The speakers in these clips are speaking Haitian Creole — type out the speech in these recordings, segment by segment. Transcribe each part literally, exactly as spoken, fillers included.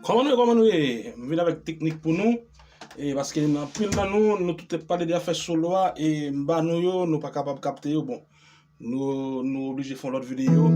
Kòman nou ye, kòman nou ye? M vin avèk teknik pou nou. E paske anpil nan nou, nou tout ap pale de afè solo a, e m ba nou yo, nou pa kapab kapte yo. Bon, nou, nou oblije fè yon lòt videyo.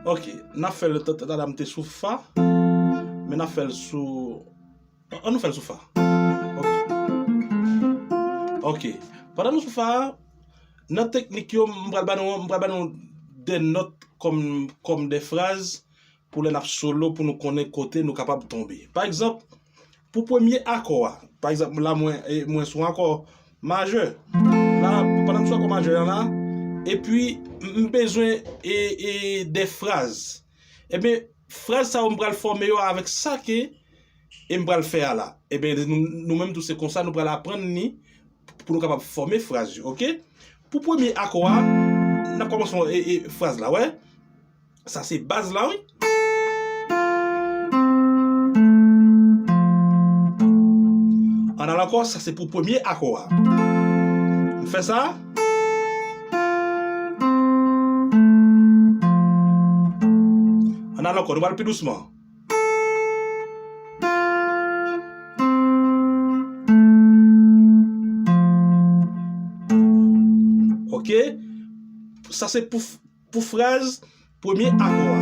Ok, n ap fè l, t-, t-, tata m te sou fa, men n ap fè l sou, an, an nou fè l sou fa. Ok. Ok. Pandan nou sou fa, nan teknik yo, m pral ba nou, m pral ba nou de nòt kòm, kòm de fraz pou lè n ap solo, pou nou konnen kote nou kapab tonbe. Pa egzanp, pou premye akò a, pa egzanp, la mwen, e, mwen sou akò majè. La, pandan m sou akò majè an la, epi m, m bezwen, e, e, de fraz. Ebyen, fraz sa yo m pral fòme yo avèk sa ke, e m pral fè a la. Ebyen, nou, nou menm tou se konsa nou pral aprann li pou nou kapab fòme fraz yo, ok? Pou premye akò a, n ap kòmanse, e, e, fraz la, wè. Sa se baz la, wi. Ann al ankò, sa se pou premye akò a. M fè sa. Ann al ankò, nou pral pi dousman. Ok? Sa se pou, pou fraz premye akò a.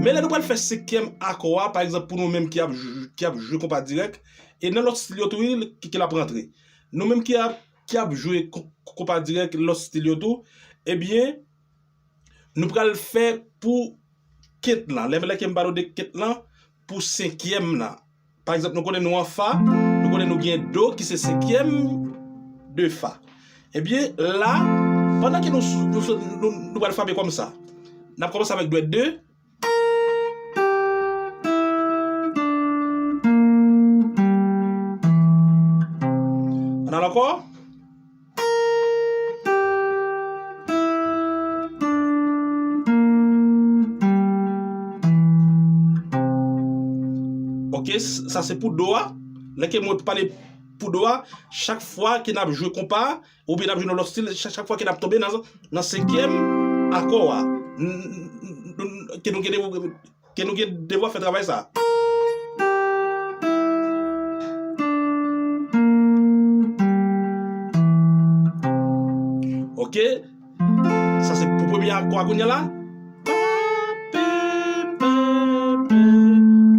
Men lè nou pral fè senkyèm akò a, pa egzanp, pou nou menm ki ap, ki ap jwe konpa dirèk, e nan lòt stil yo tou, wi, ki, ki l ap rantre. Nou menm ki ap, ki ap jwe ko-, konpa dirèk, lòt stil yo tou, ebyen, nou pral fè pou kent lan. Lè, lè ke m pale de kent lan, pou senkyèm lan. Pa egzanp, nou konnen nou an fa, nou konnen nou gen do ki se senkyèm de fa. Ebyen, la, pandan ke nou, nou, nou, nou pral frape kòmsa, n ap kòmanse avèk dwèt de. Ann al ankò. Ok, s-, sa se pou do a. Lè ke mwen pale pou do a, chak fwa ke n ap jwe konpa, oubyen n ap jwe nan lòt stil, chak, chak fwa ke n ap tonbe nan, nan senkyèm akò a, n-, n-, n-, ke nou gen de, ke nou gen devwa fè travay sa. Ok? Sa se pou premye akò a kounye a la. Pa, pe, pa, pe,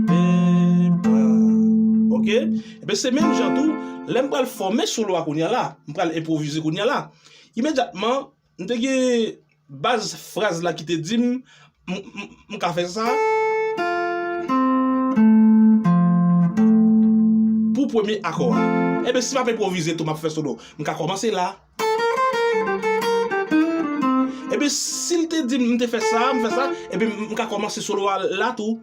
pe, pa. Ok? Ebyen, se menm jan tou, lè m pral fòme solo a kounye a la, m pral enpwovize kounye a la. Imedyatman, m te gen baz fraz la ki te di m, m, m, m ka fè sa pou premye akò a. Ebyen, si m ap enpwovize tou, m ap fè solo, m ka kòmanse la. Ebyen, si l te di m, m te fè sa, m fè sa, ebyen, m, m ka kòmanse solo a la tou.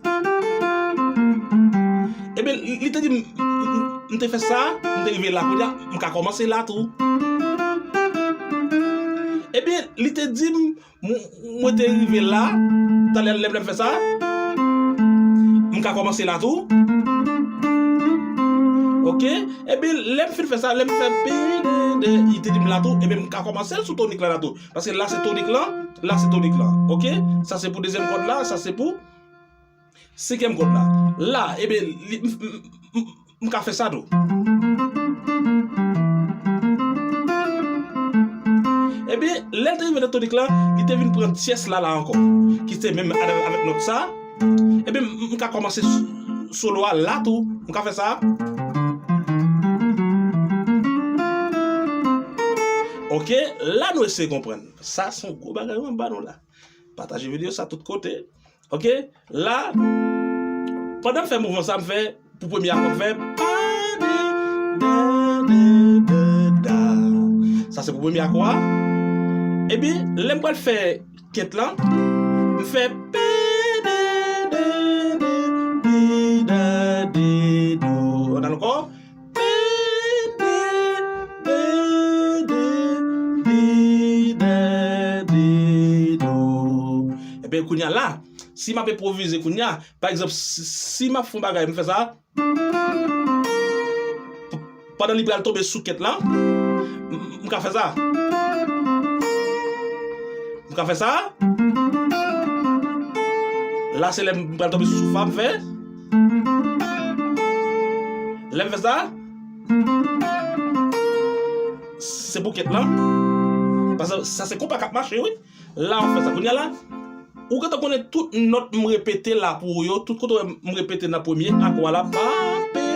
Ebyen, li te di m, m, m, m te fè sa, m te rive la kounye a, m ka kòmanse la tou. Ebyen, li te di m, m, mwen te rive la, talè lè m fè sa, m ka kòmanse la tou. Ok? Ebyen, lè m fin fè sa, lè m fè pi de, de, li te di m la tou, ebyen, m ka kòmanse l sou tonik la, la tou. Paske la se tonik lan, la se tonik lan. Ok? Sa se pou dezyèm kòd la, sa se pou senkyèm kòd la. La, ebyen, li, m, m, m, m ka fè sa tou. Ebyen, lè l te rive nan tonik lan, li te vin pran tyès la, la ankò, ki se menm avèk, avèk nòt sa. Ebyen, m, m ka kòmanse s-, solo a la tou. M ka fè sa. Ok, la nou eseye konprann. Sa se yon gwo bagay mwen ba nou la. Pataje videyo sa tout kote. Ok? La, pandan m fè mouvman sa, m fè, pou premye akò, m fè pa, de, da, de, de, da. Sa se pou premye akò a. Ebyen, lè m pral fè kent lan, m fè pe, de, de, de, di, da, di, do. Ann al ankò. Pe, de, de, de, di, da, di, do. Ebyen, kounye a la, si m ap enpwovize kounye a, pa egzanp, si, si m ap fè yon bagay, m fè sa, p-, pandan li pral tonbe sou kent lan, m, m ka fè sa. M ka fè sa. La se lè m pral tonbe sou fa m fè. Lè m fè sa, se pou kèt lan. Paske sa se konpa k ap mache, wi. La w fè sa. Kounye a la, ou gentan konnen tout nòt m repete la pou ou yo. Tout kote w wè m repete nan premye akò a la, pa, pe,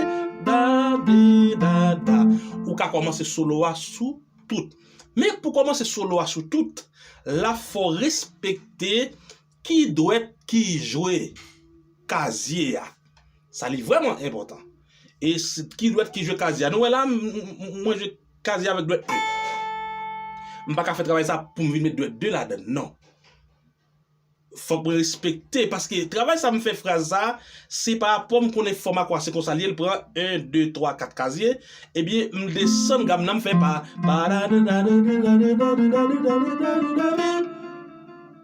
da, de, da, da. Ou ka kòmanse solo a sou tout. Men pou kòmanse solo a sou tout, la fò w respekte ki dwèt ki jwe kazye a. Sa li vrèman enpòtan. E s- ki dwèt ki jwe kazye a? Nou wè la, m- m- m- mwen jwe kazye avèk dwèt mwen. M pa ka fè travay sa pou m vin met dwèt de ladan l, non. Fòk mwen respekte, paske travay sa m fè fraz sa, se pa rapò m konnen fòm akò a se konsa l ye, l pran en, de, twa, kat kazye, ebyen, m desann gam nan, m fè pa, pa, da, da, da, da, da, da, da, da, da, da, da, da, da, da, da, da.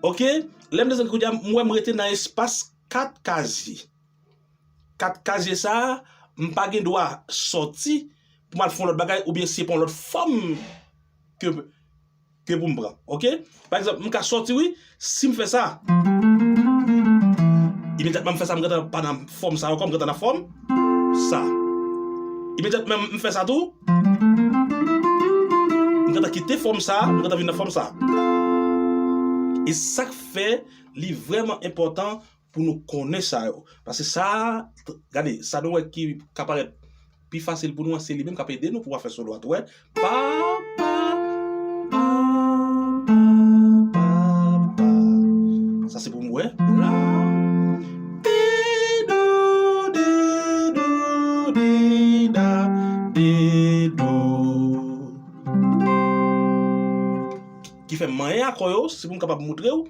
Ok? Lè m desann kounye a, m wè m rete nan espas kat kazye. Kat kazye sa a, m pa gen dwa sòti pou m al fè yon lòt bagay oubyen se pa yon lòt fòm ke, ke pou m pran. Ok? Pa egzanp, m ka sòti, wi, si m fè sa, imedyatman m fè sa, m gentan pa nan fòm sa ankò, m gentan nan fòm sa. Imedyatman m fè sa tou, m gentan kite fòm sa, m gentan vin nan fòm sa. E sa k fè li vrèman enpòtan pou nou konnen sa yo. Paske sa, gade, sa nou wè ki ka parèt pi fasil pou nou an, se li menm k ap ede nou pou w ap fè solo a tou, wè. Pa, pa, pa, pa, pa, pa. Sa se pou m wè. La. Di, do, di, do, di, da, di, do. Ki fè m manyen akò yo, se pou m kapab moutre w.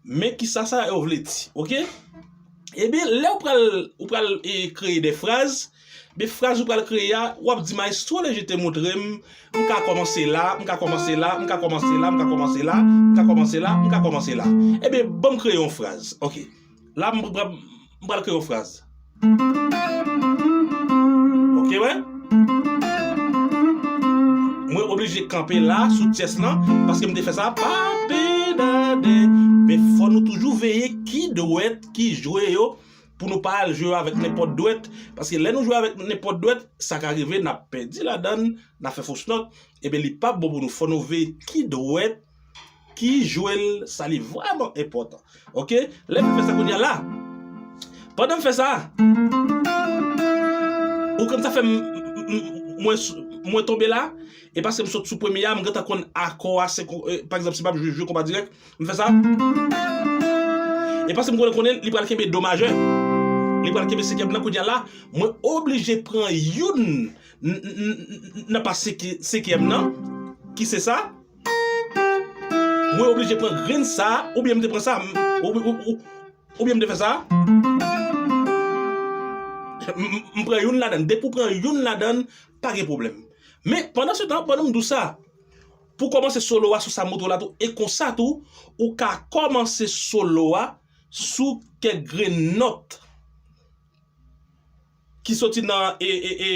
Men kisa sa yo vle di, ok? Ebyen, lè w pral, ou pral e, kreye de fraz, men fraz ou pral kreye a, w ap di, "Maestro Leger te montre m, m ka kòmanse la, m ka kòmanse la, m ka kòmanse la, m ka kòmanse la, m ka kòmanse la, m ka kòmanse la." Ebyen, ban m kreye yon fraz, ok? La, m pral, m pral kreye yon fraz. Ok, wè? Mwen oblije kanpe la sou tyès lan, paske m te fè sa pa pe dade. Men fò nou toujou veye ki dwèt ki jwe yo, pou nou pa al jwe avèk nenpòt dwèt. Paske lè nou jwe avèk nenpòt dwèt, sa ka rive n ap pèdi ladan l, n ap fè fos nòt. Ebyen, li p ap bon pou nou. Fò nou veye ki dwèt ki jwe l, sa li vrèman enpòtan. Ok? Lè m fè sa kounye a la, pandan m fè sa, ou konn sa fè m, m- m- mwen, mwen tonbe la, e paske m sot sou premye a, m gentan konn akò a, se kon- e, pa egzanp, si m ap jwe, jwe konpa dirèk, m fè sa. E paske m konnen, konnen li pral kenbe do majè. Li pral kenbe senkyèm nan kounye a la, mwen oblije pran youn n- n- n- n- nan pa senky- senkyèm nan, ki se sa. Mwen oblije pran grenn sa, oubyen m te pran sa, m- ou- ou- ou- oubyen m te fè sa. M- m- m pran youn ladan l. Depi w pran youn ladan l, pa gen pwoblèm. Men, pandan se tan, pandan m di w sa, pou kòmanse solo a sou sa m montre w la tou, e konsa tou, ou ka kòmanse solo a sou kèk grenn nòt ki soti nan, e, e, e,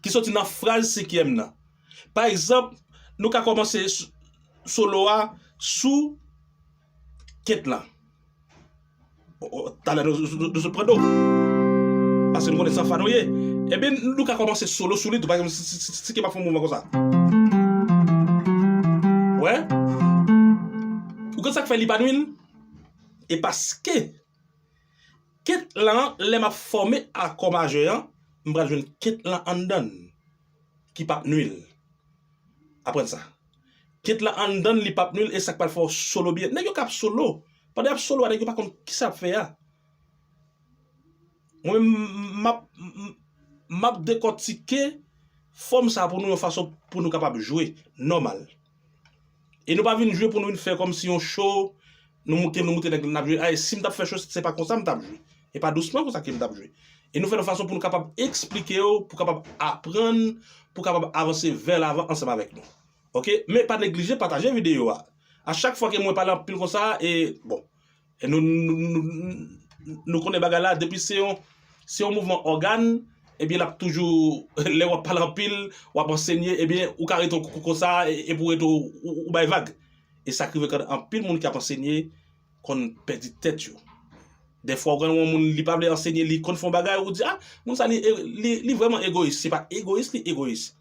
ki soti nan fraz senkyèm nan. Pa egzanp, nou ka kòmanse s- solo a sou kèt lan. O, o, talè nou, nou, nou sot pran do. Paske nou konnen se anfan nou ye. Ebyen, nou ka kòmanse solo sou li tou. Pa egzanp, si, si, si, si ke m ap fè yon mouvman konsa. Wè? Ou konn sa k fè li pa nwi l? E paske kèt lan, lè m ap fòme akò majè an, m pral jwenn kèt lan anndan l, ki p ap nwi l. Aprann sa. Kèt lan anndan l, li p ap nwi l, e sa k pral fè w solo byen. Nèg yo k ap solo, pandan y ap solo a, nèg yo pa konn kisa y ap fè a. Mwen menm, m ap, m- m ap dekòtike fòm sa pou nou yon fason pou nou kapab jwe nòmal. E nou pa vin jwe pou nou vin fè kòmsi yon cho, nou moute, nou moute nèg n ap jwe. Ay, si m t ap fè cho, se pa konsa m t ap jwe. E pa dousman konsa ke m t ap jwe. E nou fè l yon fason pou nou kapab eksplike yo, pou kapab aprann, pou kapab avanse vè lavan ansanm avèk nou. Ok? Men pa neglije pataje videyo a. A chak fwa ke mwen pale anpil konsa, e bon, e nou, nou, nou, nou, nou konnen bagay la, depi se yon, se yon mouvman ògàn, ebyen, l ap toujou, lè w ap pale anpil, w ap ansenye, ebyen, ou ka rete w kou- konsa, e, epi w rete w, ou, ou bay vag. E sa k rive kòm anpil moun k ap ansenye, konn pèdi tèt yo. Dèfwa, ou konn wè yon moun, li pa vle ansenye, li konn fè yon bagay, ou di, ah, moun sa, li, li, li vrèman egoyis. Se pa egoyis, li egoyis.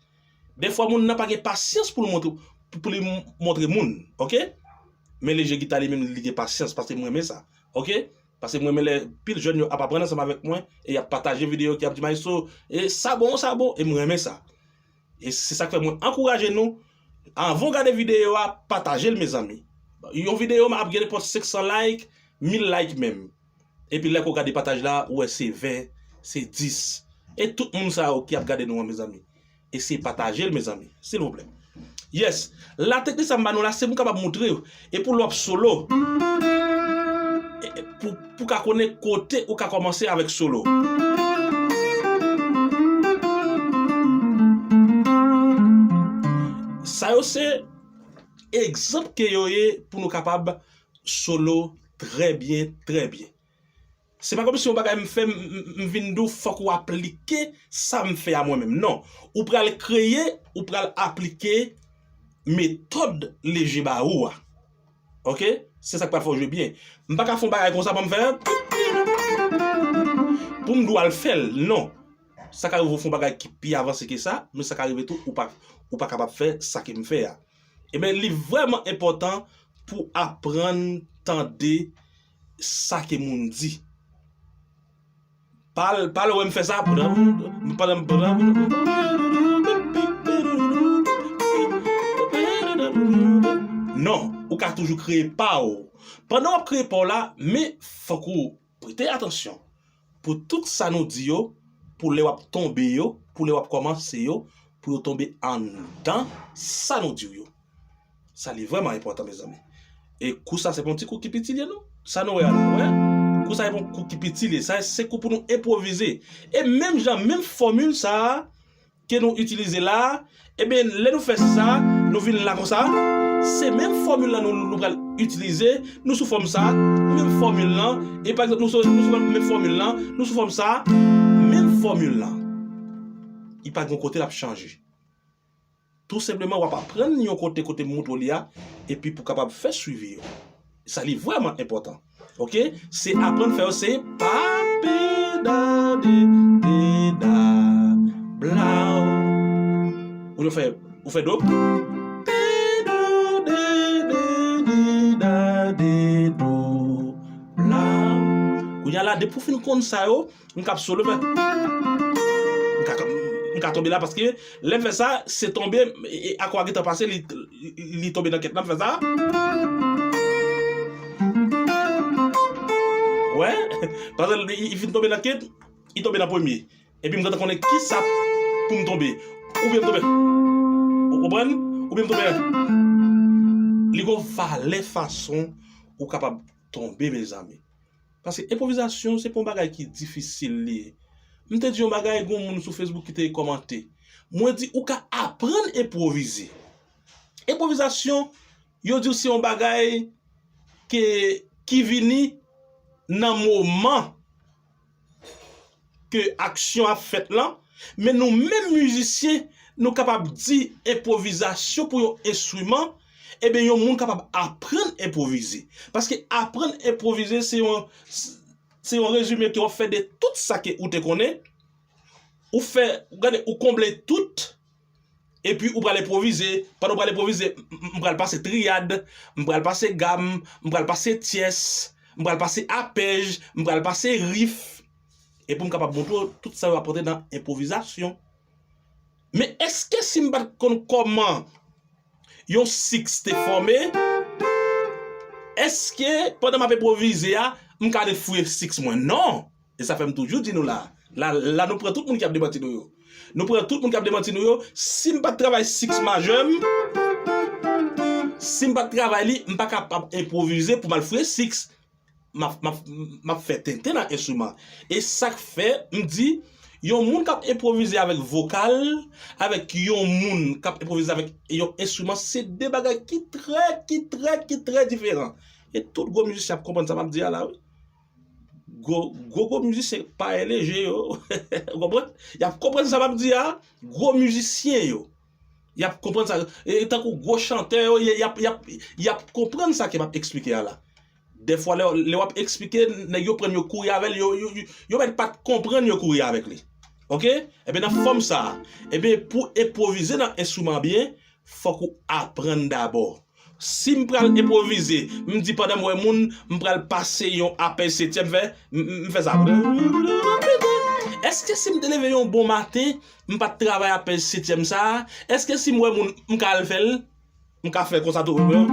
Dèfwa, moun nan pa gen pasyans pou l montre, pou, pou li m-, montre moun, oke? Men Leje Gita li menm, li gen pasyans, paske mwen renmen sa, oke? Paske mwen renmen lè pil jèn yo ap aprann ansanm avèk mwen, e y ap pataje videyo, ki ap di, "Maestro, e sa bon, sa bon," e mwen renmen sa. E se sa k fè mwen ankouraje nou, anvan w gade videyo a, pataje l, mezanmi. Yon videyo, m ap gen nenpòt senk san like, mil like menm. Epi lè ke w gade pataj la, ou wè se ven, se dis. E tout moun sa yo ki ap gade nou an, mezanmi. Eseye pataje l, mezanmi, silvouplè. Yes, la teknik sa m ba nou la, se pou m kapab montre w. E pou lè w ap solo, e, e, pou, pou w ka konnen kote ou ka kòmanse avèk solo. Sa yo se egzanp ke yo ye pou nou kapab solo trè byen, trè byen. Se pa kòmsi yon bagay m fè, m, m, m vin di w fòk ou aplike sa m fè a mwen menm. Non. Ou pral kreye, ou pral aplike metòd Leje ba ou a. Oke? Se sa k pral fè w jwe byen. M pa ka fè yon bagay konsa, ban m fè pou m di w al fè l. Non. Sa ka rive w fè yon bagay ki pi avanse ke sa, men sa ka rive tou ou pa, ou pa kapab fè sa ke m fè a. Ebyen, li vrèman enpòtan pou aprann tande sa ke moun di. Pa al, pa al wè m fè sa. Non, ou ka toujou kreye pa w. Pandan w ap kreye pa w la, men fòk ou prete atansyon pou tout sa nou di yo, pou lè w ap tonbe yo, pou lè w ap kòmanse yo, pou yo tonbe anndan sa nou di w yo. Sa li vrèman enpòtan, mezanmi. E kou sa se pa yon ti kou ki piti l ye, non. Sa nou wè a la, wè. Kou sa se pa yon kou ki piti l ye. Sa se kou pou nou enpwovize. E menm jan, menm fòmil sa a ke nou itilize la a, ebyen, lè nou fè sa, nou vin la konsa, se menm fòmil lan nou, nou pral itilize, nou sou fòm sa, menm fòmil lan, e pa egzanp, nou sou, nou sou menm fòmil lan, nou sou fòm sa, menm fòmil lan. Li pa gen kote l ap chanje. Tou senpleman, w ap aprann yon kote, kote m montre w li a, epi pou w kapab fè swivi yo. Sa li vrèman enpòtan. Oke? Se aprann fè yo, se pa peda de, de, da, blaw. Ou fè, ou fè do. Pe, do, de, de, de, da, de, do, blaw. Kounye a la, depi w fin konn sa yo, m k ap solo fè. M ka, m ka tonbe la paske lè m fè sa, se tonbe, e, e, akò a gentan pase, li, li, li tonbe nan kèt la, m fè sa. Wè, paske li, li fin tonbe nan kèt, li tonbe nan premye. Epi m gentan konnen kisa pou m tonbe. Oubyen m tonbe. Ou konprann? Oubyen m tonbe. Li gon valè fason ou kapab tonbe, mezanmi. Paske enpwovizasyon, se pa yon bagay ki difisil li ye. M te di yon bagay, gen yon moun sou Facebook ki te kòmante. Mwen di, ou ka aprann enpwovize. Enpwovizasyon, yo di w se yon bagay ke, ki vini nan moman ke aksyon ap fèt lan, men nou menm mizisyen, nou kapab di enpwovizasyon pou yon enstriman, ebyen, yon moun kapab aprann enpwovize. Paske aprann enpwovize, se yon, se yon rezime ke w ap fè de tout sa ke ou te konnen, ou fè, ou gade, ou konble tout, epi ou pral enpwovize. Pandan ou pral enpwovize, m, m, m pral pase triyad, m pral pase gam, m pral pase tyès, m pral pase apèj, m pral pase rif. Epi m kapab montre w tout sa yo ap rantre nan enpwovizasyon. Men èske si m pa t konn kòman yon siks te fòme, èske pandan m ap enpwovize a, m ka ret fouye siks mwen? Non! E sa fè m toujou di nou la. La, la nou pran tout moun ki ap demanti nou yo. Nou pran tout moun k ap demanti nou yo. Si m pa t travay siks majè m, si m pa t travay li, m pa kapab enpwovize pou m al fouye siks. M ap, m ap, m ap fè tenten nan enstriman. E sa k fè, m di, yon moun k ap enpwovize avèk vokal, avèk yon moun k ap enpwovize avèk yon enstriman, se de bagay ki trè, ki trè, ki trè diferan. E tout gwo mizisyen ap konprann sa m ap di a la, wi. Gwo, gwo, gwo mizisyen pa e Leje yo. Ou konprann? Y ap konprann sa m ap di a. Gwo mizisyen yo. Y ap konprann sa. E tankou gwo chantè yo, y, y ap, y ap, y ap konprann sa ke m ap eksplike a la. Dèfwa, lè, lè w ap eksplike, nèg yo pran yo kouri avè l, yo, yo, yo, yo mèt pa t konprann yo kouri avèk li. Oke? Ebyen, nan fòm sa a, ebyen, pou enpwovize nan enstriman byen, fòk ou aprann dabò. Si m pral enpwovize, m di pandan m wè moun, m pral pase yon apèl setyèm fè, m, m, m fè sa. Èske si m te leve yon bon maten, m pa t travay apèl setyèm sa a, èske si m wè moun, m ka al fè l? M ka fè konsa tou. M,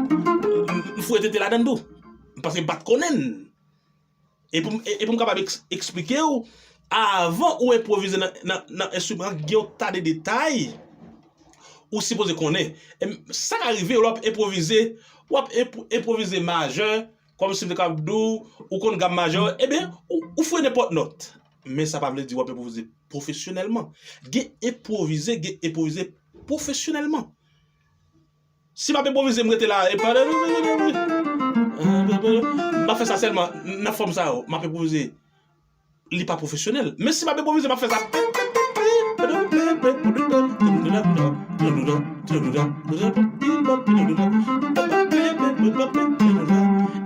m fwete te ladan tou. Paske m pa t konnen l. E pou m, e, e pou m kapab eks-, eksplike w, avan ou enpwovize nan, nan, nan enstriman, gen yon ta de detay ou sipoze konnen. E m, sa ka rive, lè w ap enpwovize, w ap enpwo-, enpwovize majè, kòmsi m te kapab di w, ou konn gam majè, ebyen, ou, ou fwe nenpòt nòt. Men sa pa vle di w ap enpwovize pwofesyonèlman. Gen enpwovize, gen enpwovize pwofesyonèlman. Si m ap enpwovize, m rete la, e pa, m ap fè sa sèlman nan fòm sa yo, m ap enpwovize, li pa pwofesyonèl. Men si m ap enpwovize, m ap fè sa.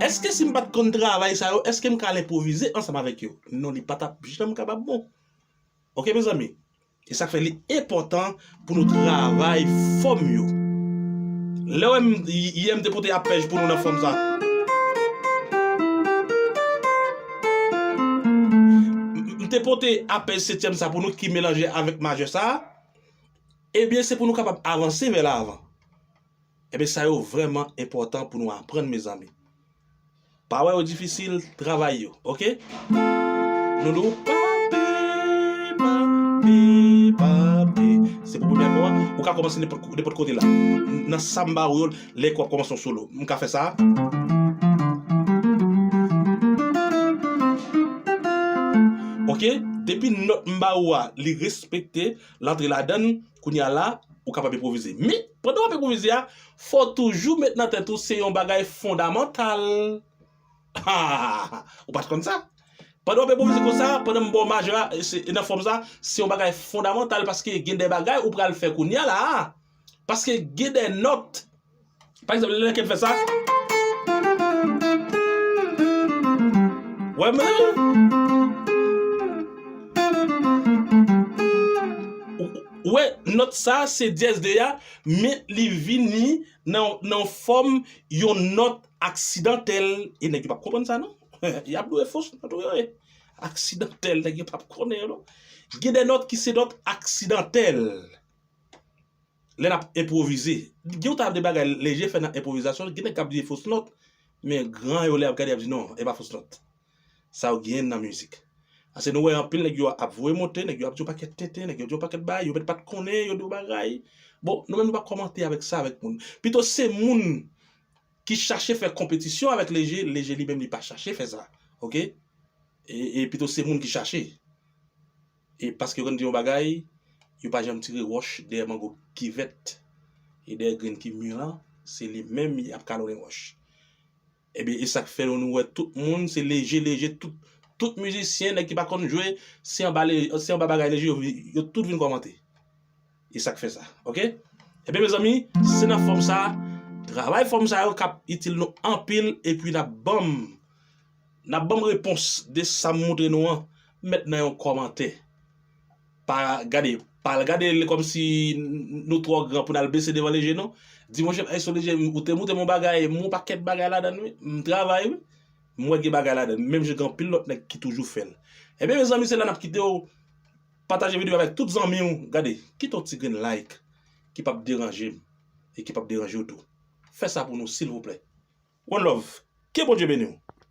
Èske si m pa t konn travay sa yo, èske m ka al enpwovize ansanm avèk yo? Non, li pa t ap janm kapab bon. Oke, mezanmi? E sa k fè li enpòtan pou nou travay fòm yo. Lè w wè m, y-, yè m te pote apèj pou nou nan fòm sa. M, m te pote apèj setyèm sa pou nou ki melanje avèk majè sa. Ebyen, se pou nou kapab avanse vè lavan. Ebyen, sa yo vrèman enpòtan pou nou aprann, mezanmi. Pa wè yo difisil, travay yo, oke? Nou di w papi, papi, papi. Se pou premye kò a, ou ka kòmanse nenpòt, nenpòt kote la. Nan sa m ba ou yo, lè w ap kòmanse yon solo. M ka fè sa. Oke? Depi nòt m ba ou a, li respekte, l antre ladan l, kounye a la, ou kapab enpwovize. Men, pandan w ap enpwovize a, fò w toujou met nan tèt ou se yon bagay fondamantal. Ha! Ou pa t konn sa? Pandan w ap enpwovize konsa, pandan m ba w majè a, se, nan fòm sa, se yon bagay fondamantal paske gen de bagay ou pral fè kounye a la a. Paske gen de nòt. Pa egzanp, lè ke m fè sa. Wè, men. Ou, ou wè, nòt sa, se dyèz de a, men li vini nan, nan fòm yon nòt aksidantèl. E nèg yo p ap konprann sa, non. Y ap dwe fos nòt, wi, wi. Aksidantèl, nèg yo p ap konnen, non. Gen de nòt ki se nòt aksidantèl. Lè n ap enpwovize. Gen yon ta de bagay Leje fè nan enpwovizasyon, gen nèg k ap di fos nòt, men gran yo lè y ap gade, y ap di non, e pa fos nòt. Sa yo genyen nan mizik. Paske nou wè anpil nèg yo ap voye monte, nèg yo ap di yon pakèt tenten, nèg yo di yon pakèt bagay, yo mèt pa t konnen, yo di yon bagay. Bon, nou menm nou pa kòmante avèk sa, avèk moun. Pito se moun ki chache fè konpetisyon avèk Leje, Leje li menm li pa chache fè sa. Oke? E, e pito se moun ki chache. E paske yo konn di yon bagay, yo pa janm tire wòch dèyè mango ki vèt. E dèyè grenn ki mi lan, se li menm y ap kalonnen wòch. Ebyen, e sa k fè nou, nou wè tout moun, se Leje, Leje, tout, tout mizisyen, nèg ki pa konn jwe, se anba Le-, se anba bagay Leje, yo, yo tout vin kòmante. E sa k fè sa, oke? Ebyen, mezanmi, se nan fòm sa, travay fòm sa yo k ap itil nou anpil, epi n ap ban m, n ap ban m repons de sa m montre nou an, mèt nan yon kòmantè. Pa gade, pa al gade l kòmsi n-, nou twò gran pou n al bese devan Leje, non. Di, monchè, Ayson Leje, ou te montre m yon bagay, m wè yon pakèt bagay ladan l, wi. M travay, wi. M wè gen bagay ladan l. Menm jan gen anpil lòt nèg ki toujou fè l. Ebyen, mezanmi, se la n ap kite w. Pataje videyo avèk tout zanmi w. Gade, kite yon ti grenn like ki p ap deranje m e ki p ap deranje w tou. Fè sa pou nou, silvouplè. One love. Ke Bondye beni w.